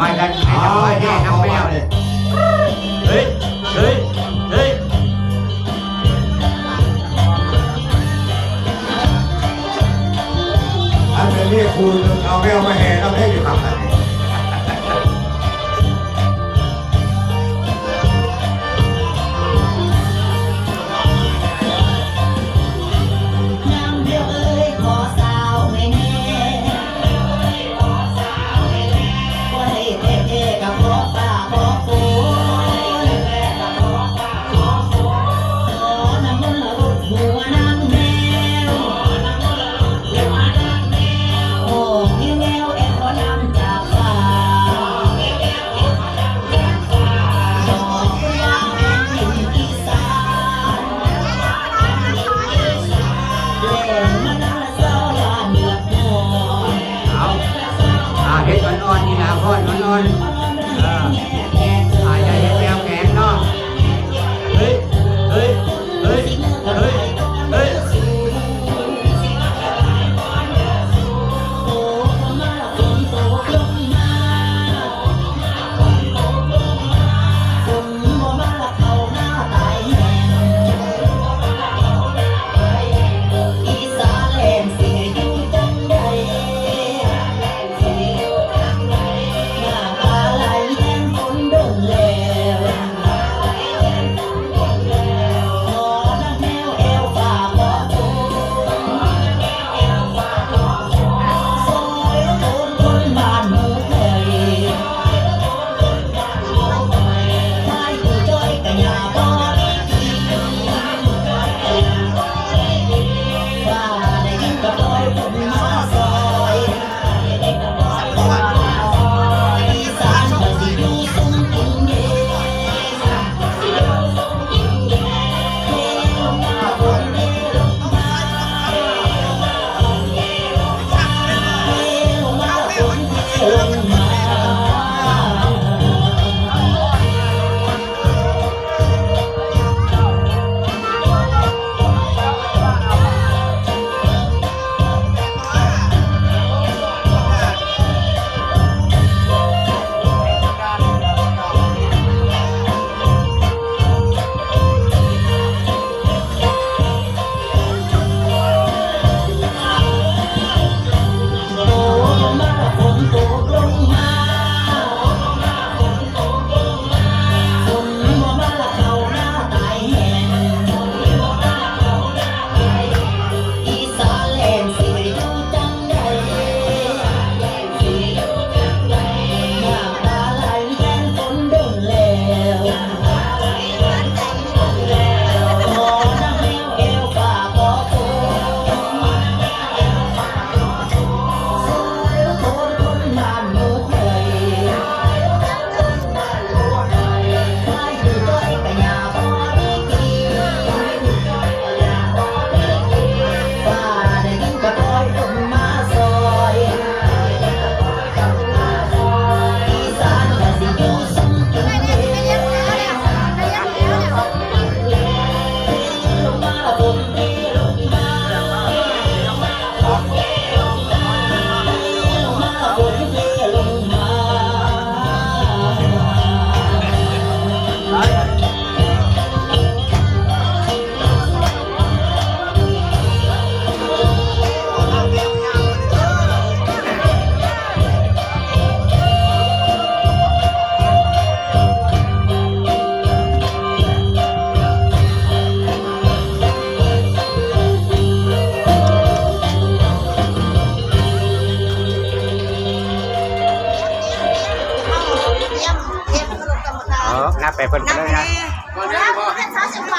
ພາກັນໃຫ້ສະບາຍແດ່ນຳແມວເດ້. ເຮີ້ຍ ເຮີ້ຍ ເຮີ້ຍ ອັນເປັນເມຍຄູນເອົາແມວມາແຫ່ນຳແດ່ຢູ່ຄັບ. ເອົາ ອ່າ ເຮັດອ່ອນໆ ນີ້ລະ ອ່ອນໆ ເອີ ອ່າ ຢ່າເຮັດແນວແຂງເນາະ. ເຮີ້ຍ ເຮີ້ຍ ເຮີ້ຍ ເຮີ້ຍ ເຮີ້ຍ. ເອີ ນັບໄປເພິ່ນເລີຍນະ. ນັບເປັນສາມສິບບາດ.